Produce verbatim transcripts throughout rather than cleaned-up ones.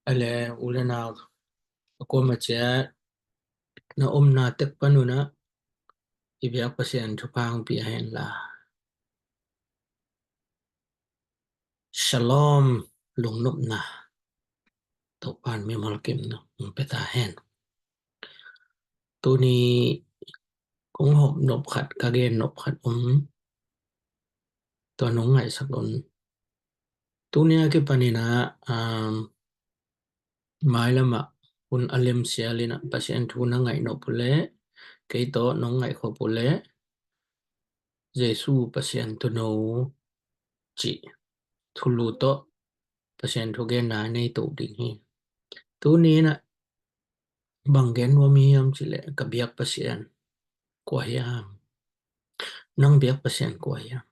A le u le nau, a kuama cia na omna tek panun ah i biak Pasian thupha hong pia hen la. Shalom, lungnopna Topa'n mimal kimna hong pia ta hen. Tuni kong hawm nop khat, ka gen nop khat om, tua nong ngaihsak un. Tuni a kipanin ah, um, mailam ah hun a lem sialin ah Pasian thu na ngaih nop uh leh, kei tawh nong ngaih khop uh leh, Jesu Pasian Tuuno cih thulu tawh Pasian thugenna nei to ding hi. Tuni in ah bang gen nuam hiam cih leh, ka biak Pasian kua hiam? Nang biak Pasian kua hiam?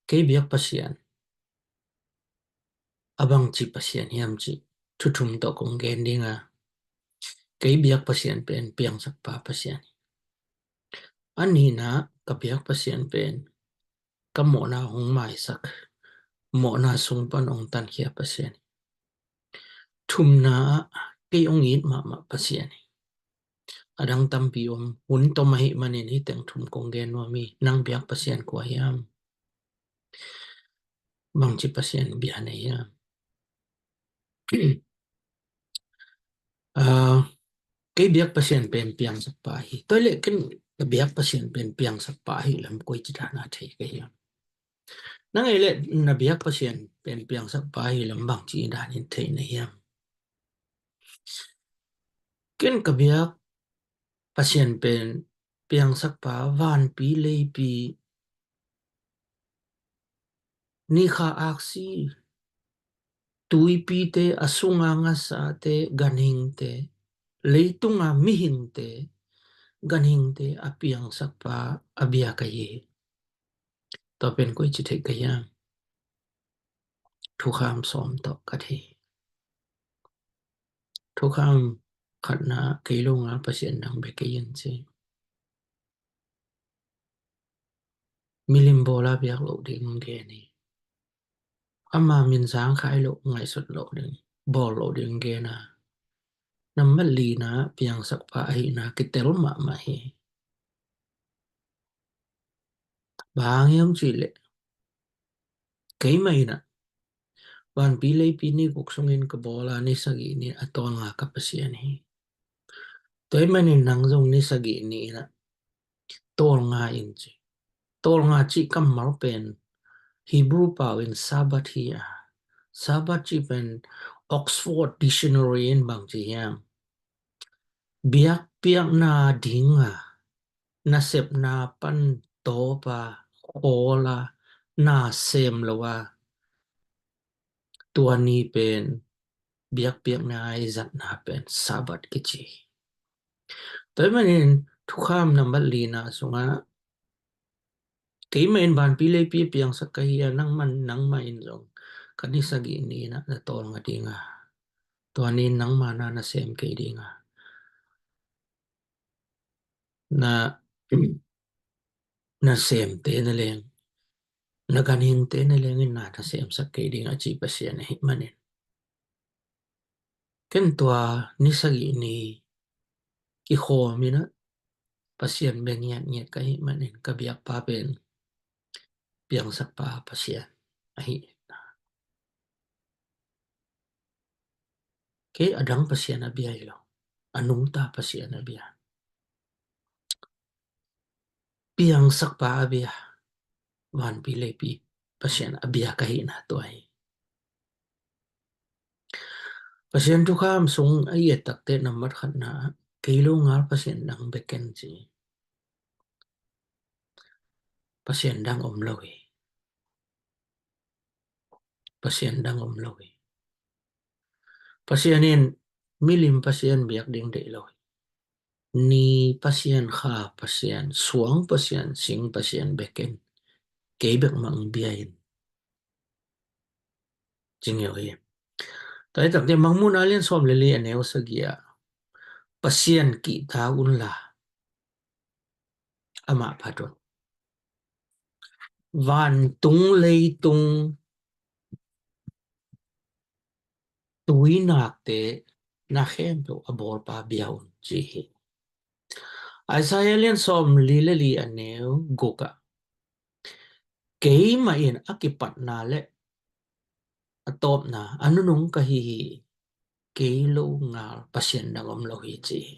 Kei biak Pasian a bangci Pasian hiam cih thu thum tawh kong gen ding a, kei biak Pasian pen piangsakpa Pasian hi. A nihna, ka biak Pasian pen ka mawhna hong maisak, mawhna sung pan hong tankhia Pasian hi. Thumna ah kei hong it mahmah Pasian hi. A dang tampi om, hun tom ahih manin hih teng thum kong gen nuam hi. Nang biak Pasian kua hiam? Bangci Pasian bia na hiam? Ah, kei biak Pasian pen piangsakpa hi. Tua leh ken ka biak Pasian pen piangsakpa hi lam koi ci dan a thei ka hiam? Nang ei leh na biak Pasian pen piangsakpa hi lam bangci danin thei na hiam? Ken ka biak Pasian pen piangsakpa, vanpi leipi, nikha aksi, tuipite, a sunga ngasate, ganhingte, leitunga mihingte, ganhingte a piangsakpa a bia ka hi. Tua pen koi ci thei ka hiam? Thukham sawm tawh ka thei. Thukham khatna, kei lo ngal Pasian dang bia kei in ci. Milim bawla biak loh ding gen hi. Ama min zangkhai loh, ngaihsut loh ding, bawl loh ding gen a, nambat lina piangsakpa ahihna kitel mahmah hi. Bang hiam cih leh, keimah in ah vanpi leipi ni guk sungin ka bawl a, ni sagih ni a tawlnga ka Pasian hi. Tua ahih manin nang zong ni sagih ni in ah tawlnga in ci. Tawlnga cih kammal pen Hebrew pau in Sabbath hi a. Sabbath cih pen Oxford Dictionary in bang ci hiam? Biakpiakna dinga nasepna pan tawpa khawla na sem lo a, tua ni pen biakpiakna i zatna pen Sabbath kici. Tua ahih manin thukham nambat lina sungah, keimah in vanpi leipi piangsak ka hi a, nangman, nangmah in zong ka ni sagih ni-in ah na tawlnga dinga, tua ni-in nangma na na sem kei dinga, na, na semte na leng, na ganhingte na leng in na na semsak kei ding a ci Pasian ahih manin, ken tua ni sagih ni kikhawm in ah Pasian bia ngiatngiat ka hih manin ka biakpa pen piangsakpa Pasian ahi. Kei a dang Pasian a bia hi lo, a nungta Pasian a bia, piangsakpa a bia, vanpi leipi Pasian a bia ka hihna tua hi. Pasian thukham sung a i et takte nambat khatna, kei lo ngal Pasian dang bia ken ci. Pasian dang om lo hi. Pasian dang om lo hi. Pasian in milim pasian biak ding deih lo hi. Ni pasian, kha pasian, suang pasian, sing pasian bia ken, kei bek mah hong bia in, ci ngeu hi. Tua hi takte Mangmuhna lian sawm le li a neu sagih ah, Pasian kihta unla, amah phat un. Vantung leitung tuinakte na khempeuh a bawlpa bia un ci hi. Isaiah lian sawm li le li a neu guk ah, keimah in a kipatna le a tawpna a nunung ka hi hi. Kei lo ngal Pasian dang om lo hi ci hi.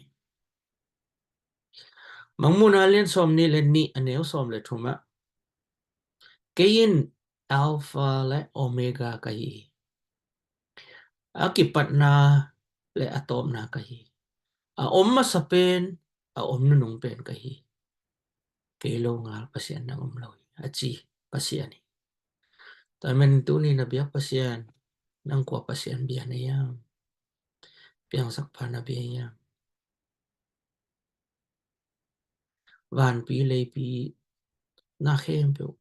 Mangmuhna lian sawm nih le nih a neu sawm le thum ah, kei in Alpha le Omega ka hi hi. A kipatna le a tawpna ka hi. A om masa pen, a om nunung pen ka hi. Kei lo ngal Pasian dang om lo hi a ci Pasian hi. Tua ahih manin tuni na biak Pasian, nang kua Pasian bia na hiam? Piangsakpa na bia hiam? Vanpi leipi na khempeuh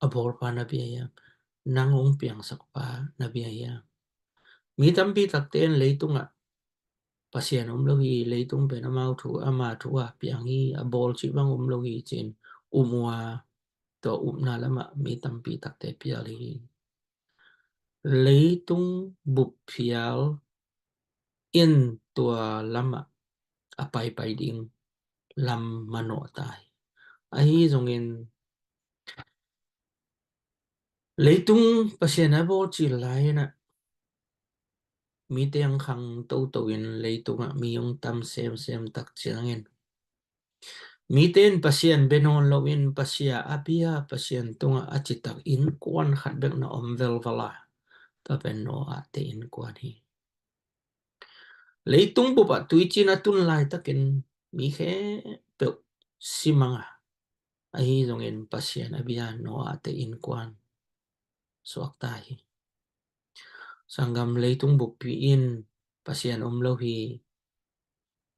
a bawlpa na bia hiam? Nang hong piangsakpa na bia hiam? Mi tampi takte in leitungah Pasian om lo hi, leitung pen amau thu, ama thu a piang hi, a bawl cih bang om lo hi ci-in um uh a, tua upna lamah mi tampi takte pial hi. Leitung bup phial in tua lamah a paipai ding lam manawh ta hi. Ahi zongin leitung Pasian a bawl cil lai-in ah mite hong khang toto in leitungah mi hong tam semsem tak ciangin mite in Pasian bia nawn loin Pasian a bia, Pasian tungah a citak innkuan khat bek na om velval a, tua pen Noah te innkuan hi. Leitung bupah tuicin a tun laitakin mi khempeuh simang a, ahi zongin Pasian a bia Noah te innkuan suakta hi. Sanggam, leitung buppi in Pasian om lo hi.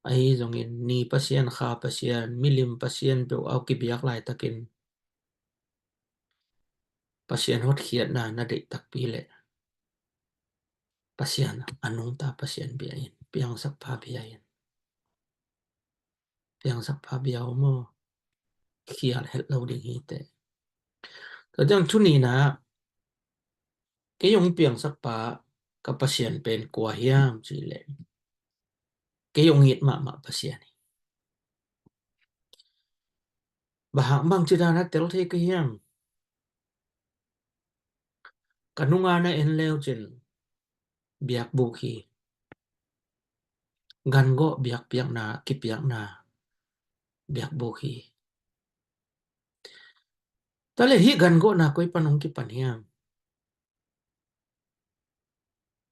Ahi zongin ni pasian, kha pasian, milim pasian peuh a kibiak laitakin Pasian hotkhiatna na deih takpi leh Pasian a nungta Pasian bia in, piangsakpa bia in. Piangsakpa bia uh maw, khial het lo ding hi teh. Tua ciang thu nihna, kei hong piangsakpa ka Pasian pen kua hiam cih leh kei hong it mahmah Pasian hi. Bang hang, bangci dan a tel thei ka hiam? Ka nunga na en leu cin biakbuk hi. Gangawh biakpiakna, kipiakna biakbuk hi. Tua leh hih gangawhna koi pan hong kipan hiam?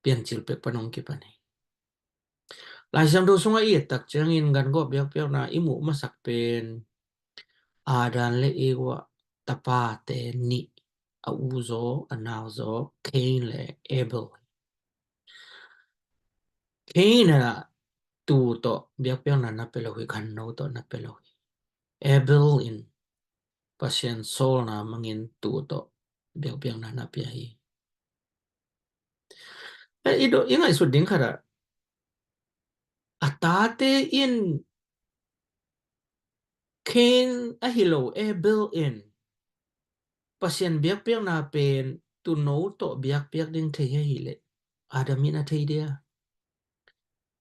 Piancil pek pan hong kipan hi. Lai Siangtho sungah i et tak ciangin gangawh biakpiakna i muh masak pen Adam le Eva tapate nih, a u zaw, a nau zaw, Cain le Abel. Cain in ah tuu tawh biakpiakna na pia lo hi, ganno tawh na pia lo hi. Abel in Pasian sawlna mangin tuu tawh biakpiakna na pia hi. Eh, i do, i ngaihsut ding khat ah, a tate in Cain ahi lo Abel in Pasian biakpiakna pen tuuno tawh biakpiak ding thei ahih leh Adam in a thei dia?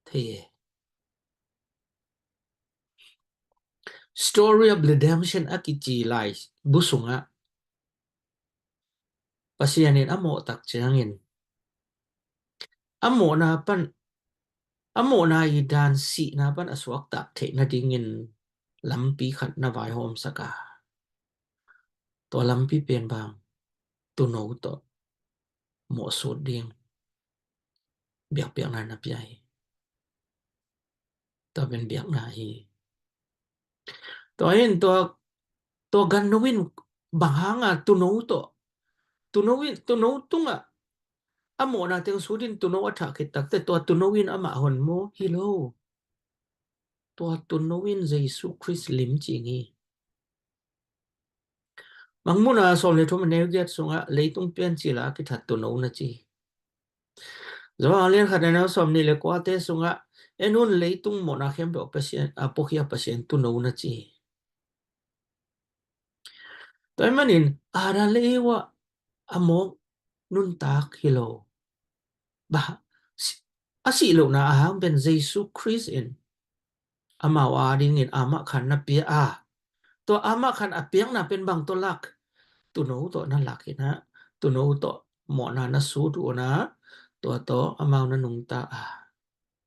Thei e. Story of Redemption a kici laibu sungah Pasian in a mawh tak ciangin a mawhna pan, a mawhna i dan sihna pan a suaktak theih nadingin lampi khat na vaihawmsak a, tua lampi pen bang, tuuno tawh mawhsut ding biakpiakna na pia hi. Tua pen biakna hi. Tua in tua, tua ganno in bang hanga tuuno tawh, tuuno in, tuuno tungah a mawhna teng sut in tuuno a thah khit takte tua tuuno in amah hon maw? Hi lo. Tua tuuno in Jesu Khrist limcing hi. Mangmuhna sawm le thum a neu giat sungah leitung piancil a kithat tuuno na ci. Johan lian khat a neu sawm nih le kuate sungah, en un, leitung mawhna khempeuh Pasian, a puakhia Pasian tuuno na ci. Tua ahih manin Adam le Eva a mawk nuntak hi lo. Bah, A sih lohna a hang pen Jesu Khrist in amau adingin amah khan na pia a, tua amah khan a piakna pen bang tawh lak? Tuuno tawh na lak hi a, tuuno tawh mawhna na sut uh a, tua tawh amau na nungta a.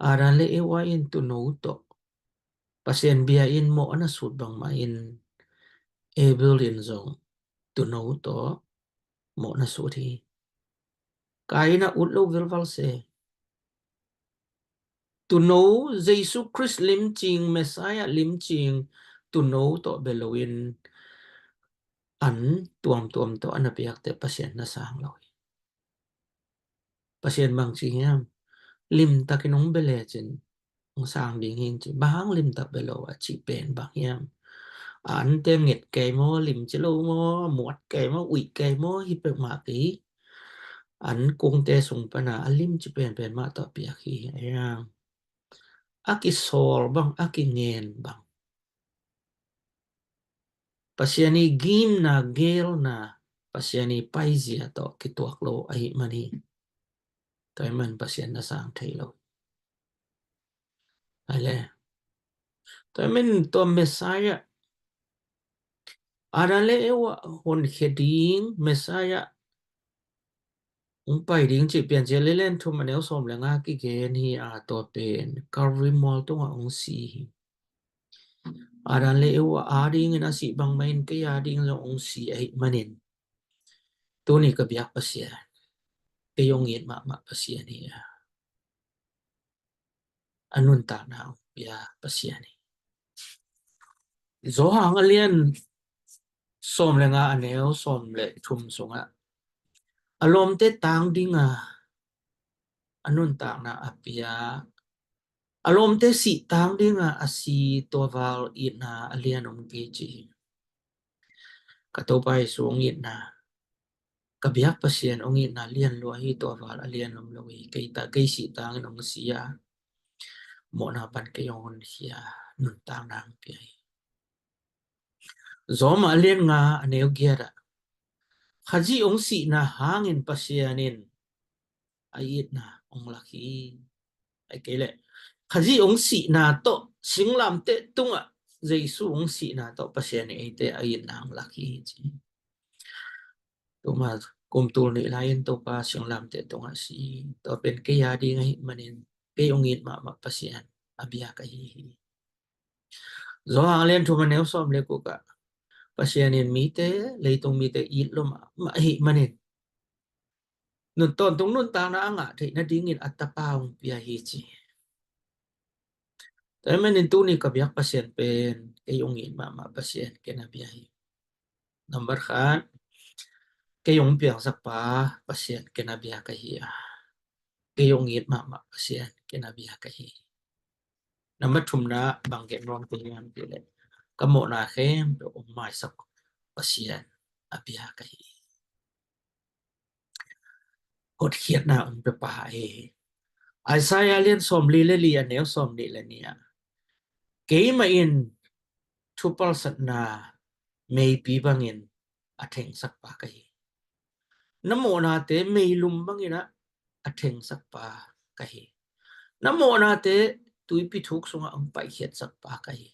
Adam le Eva in tuuno tawh Pasian bia in mawh a na sut bangmah in Abel in zong tuuno tawh mawh na sut hi. Kain a ut lo vilval se. Tuuno, Jesu Khrist limcing, Messiah limcing, tuuno tawh bia loin an tuamtuam tawh a na piakte Pasian na sang lo hi. Pasian bang ci hiam? Limtakin hong bia lecin hong sang ding hi ci. Bang hang limtak bia lo a cih pen bang hiam? A ante nget kei maw, limci lo maw, muat kei maw, uih kei maw, hi peuhmah kei. An kungte sung pana a limci penpen mah tawh piak hi. A kisawl bang, a kingen bang, Pasian i gimna, gelna, Pasian i paizia tawh kituak lo ahih man hi. Tua ahih man Pasian na sang thei lo. Ai le. Tua ahih man tua Messiah, Adam le Eva honkhia ding Messiah hong pai ding cih Piancil a lian thum a neu sawm le nga kigen hi a, tua pen Calvary mual tungah hong si hi. Adam le Eva adingin a sih bangmah in kei adingin zong hong si ahih manin tuni ka biak Pasian, kei hong it mahmah Pasian hi a, a nuntakna hong pia Pasian hi. Johan a lian sawm le nga a neu sawm le thum sungah a lawmte tang dinga a nuntakna a pia, a lawmte sih tang dinga a si, tua val itna a lian om kei ci hi. Ka Topa Jesu hong itna, ka biak Pasian hong itna lian lua hi, tua val a lian om lo hi. Kei ta, kei sih tangin hong si a, mawhna pan kei hong honkhia, nuntakna hong pia hi. Rom a lian nga a neu giat ah Khazih hong sihna hangin Pasian in a itna hong lak hi. Ai kei leh Khazih hong sihna tawh singlamteh tungah Jesu hong sihna tawh Pasian in eite a itna hong lak hi ci. Tuma kum tul nih lai-in Topa singlamteh tungah si, tua pen kei a ding ahih manin kei hong it mahmah Pasian a biak ahi hi. Johan a lian thum a neu sawm le guk ah Pasian in mite, leitung mite it lo mahmah ahih manin nun tawntung nuntakna a ngah theih nadingin a tapa hong pia hi ci. Tua ahih manin tuni ka biak Pasian pen kei hong it mahmah Pasian kei na bia hi. Nambat khat, kei hong piangsak pa Pasian kei na bia ka hi a, kei hong it mahmah Pasian kei na bia ka hi. Nambat thumna bang gen nuam ka hiam cih leh ka mawhna khempeuh hong maisak Pasian a bia ka hi. Hotkhiatna hong pia pa hi. Isaiah lian sawmli le li a neu sawmnih le nih ah keimah in thupalsatna meipi bangin a thengsak pa ka hi. Na mawhnate meilum bangin ah a thengsak pa ka hi. Na mawhnate tuipi thuk sungah hong paikhiatsak pa ka hi.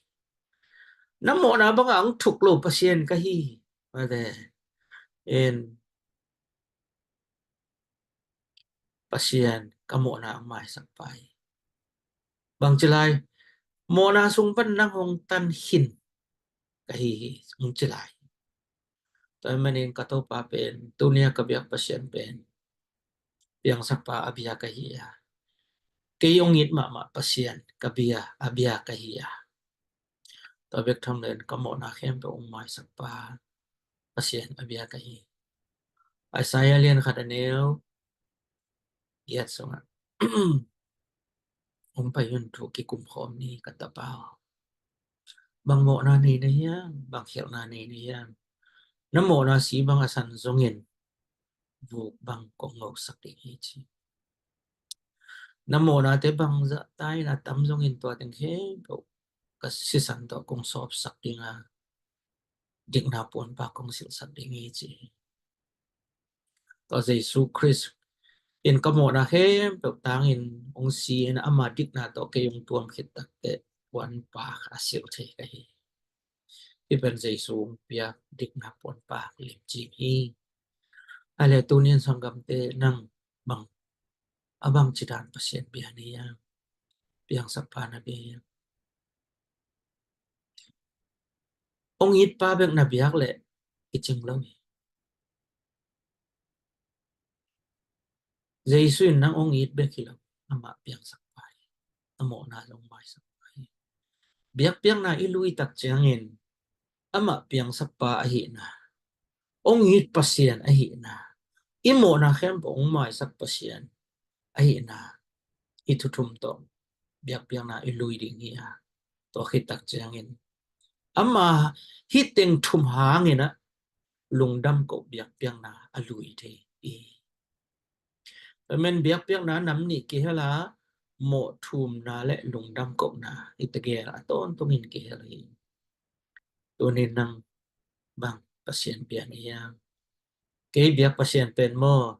Na mawhna bangah hong thuk lo Pasian ka hi. Mate in Pasian ka mawhna hong maisak pa hi. Bang ci lai, mawhna sung pan nang hong tan khin ka hi hi, hong ci lai. Tua ahih manin ka Topa pen, tuni a ka biak Pasian pen piangsak pa a bia ka hi a, kei hong it mahmah Pasian ka bia, a bia ka hi a, tua bek tham loin ka mawhna khempeuh hong maisak pa Pasian a bia ka hi. Isaiah lian khat a neu giat sungah hong pai un, thu kikum khawm ni ka tapa aw. Bang mawhna nei na hiam, bang khialhna nei na hiam? Na mawhna si bang a san zongin vuk bang kong ngosak ding hi ci. Na mawhnate bang zahta in a tam zongin tua teng khempeuh ka sisan tawh kong sawpsak ding a, dikna puanpa kong silhsak ding hi ci. Tua Jesu Khrist In ka mawhna khempeuh tangin hong si in ama dikna tawh kei hong tuam khit takteh puanpak a silh thei ka hi. Hih pen Jesu hong piak dikna puanpak limcing hi. Ahih leh tuni in sanggamte, nang bang, a bangci dan Pasian bia na hi hiam? Piangsakpa na bia hiam? Hong itpa bek na biak leh kicing lo hi. Jesu in nang hong it bek hi lo, amah piangsakpa hi. A mawhna zong maisakpa hi. Biakpiakna i lui tak ciangin amah piangsakpa ahihna, hong it Pasian ahihna, i mawhna khempeuh hong maisak Pasian ahihna, hih thu thum tawh biakpiakna i lui ding hi a, tua khit tak ciangin ama hih teng thum hangin ah lungdam koh biakpiakna a lui thei hi. Tua manin biakpiakna nam nih kihel a, mawh thumna le lungdam kohna, hihte gel a tawntungin kihel hi. Tuni nang bang Pasian bia na hi hiam? Kei biak Pasian pen maw,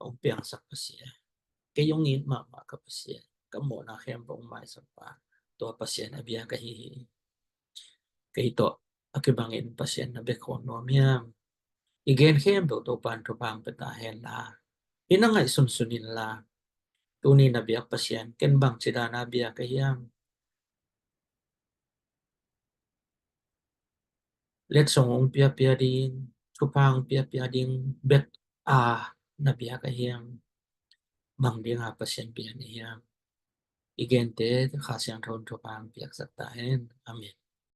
hong piangsak Pasian, kei hong it mahmah ka Pasian, ka mawhna khempeuh hong maisakpa, tua Pasian a bia ka hi hi. Kei tawh a kibangin Pasian na bia khawm nuam hiam? I gen khempeuh Topa'n thupha hong pia ta hen la, i na ngaihsun sun in la, tuni na biak Pasian, ken bangci dan a bia ka hiam? Letsong hong piapia ding, thupha hong piapia ding bek a na bia ka hiam? Bang ding a Pasian bia na hiam? I gente Kha Siangtho in thupha hong piaksak ta hen. Amen.